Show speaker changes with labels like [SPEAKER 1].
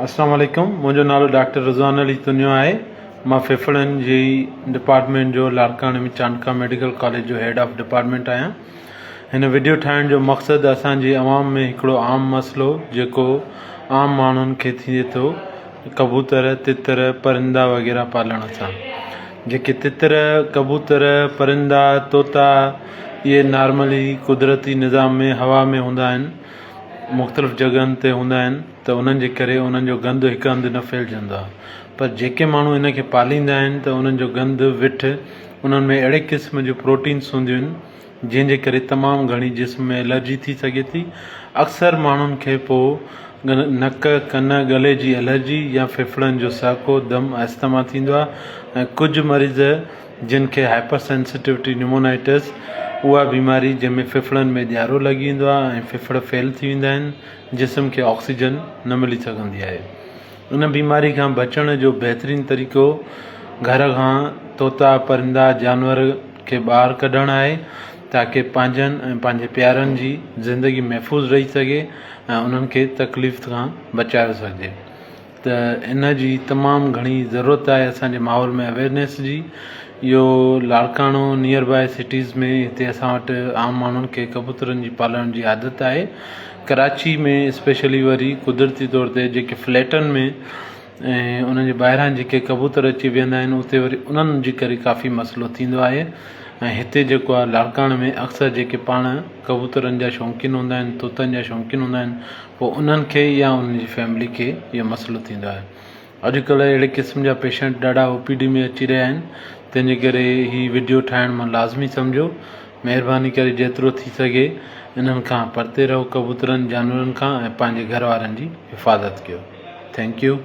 [SPEAKER 1] اسلام عليڪم منهنجو نالو ڊاڪٽر رضوان علي تنيو آهي مان ڦڦڙن جي ڊپارٽمينٽ جو لاڙڪاڻي ۾ چانڊڪا ميڊيڪل ڪاليج جو هيڊ آف ڊپارٽمينٽ آهيان هن وڊيو ٺاهڻ جو مقصد اسان جي عوام ۾ هڪڙو عام مسئلو جيڪو عام ماڻهن کي ٿئي ٿو ڪبوتر تتر پرندا وغيره پالڻ سان جيڪي تتر ڪبوتر پرندا طوطا اهي نارملي قدرتي نظام ۾ هوا ۾ هوندا آهن مختلف جڳهن تي هوندا آهن ته انهن جي ڪري انهن جو گند هڪ هنڌ نه ڦهلجندو آهي پر جيڪي ماڻهو ان کي پاليندا آهن ته انهن جو گند وٺ انهن ۾ اهڙي قسم جون پروٽينس هونديون آهن جنهن جي ڪري تمام گهڻي جسم ۾ الرجي ٿي سگهي ٿي اڪثر ماڻهن کي پوء نڪ ڪن ڳلي جي الرجي يا ڦڦڙن جو سهڪو دم استما ٿيندو آهي ۽ ڪجهه مريض جن کي هائپر سينسيٽوٽي نيومونائٽس، اها بيماري جنهن ۾ ڦڦڙن ۾ ڄارو لڳي ويندو آهي ۽ ڦڦڙ فيل ٿي ويندا آهن، جسم کي آڪسيجن نه ملي سگهندي آهي. ان بيماري کان بچڻ جو بهترين طريقو گهر کان طوطا، پرندا، جانور کي ٻاهر ڪڍڻ آهي تاڪه پنهنجن ۽ پنهنجي پيارن جي زندگي محفوظ رهي سگهي ۽ انهن کي تڪليف کان بچايو سگهجي. ته ان جي تمام گهڻي ضرورت آهي اسان جي ماحول ۾ اويئرنيس جي اهو لاڙڪاڻو نيئر باء سٽيز ۾ هتي اسان وٽ عام ماڻهن کي ڪبوترن جي پالڻ جي عادت آهي ڪراچي ۾ اسپيشلي وري قدرتي طور تي جيڪي فليٽن ۾ ۽ انهن جي ٻاهران جيڪي ڪبوتر اچي ويهندا آهن اتي وري انهن جي ڪري ڪافي مسئلو ٿيندو آهي ۽ هتي جيڪو آهي لاڙڪاڻي ۾ اڪثر جيڪي پاڻ ڪبوترن جا شوقين هوندا آهن طوطن جا شوقين هوندا آهن پوء انهن کي يا انهن جي فيملي کي اهو مسئلو ٿيندو آهي. اڄڪلهه اهڙي قسم جا پيشنٽ ڏاڍا او پي ڊي ۾ اچي رهيا آهن تنهن جي ڪري هي وڊيو ٺاهڻ مان لازمي سمجهيو. مهرباني ڪري جيترو ٿي سگهي انهن کان پرتي رهو ڪبوترن جانورن کان ۽ پنهنجي گهر وارن جي حفاظت ڪيو. Thank you.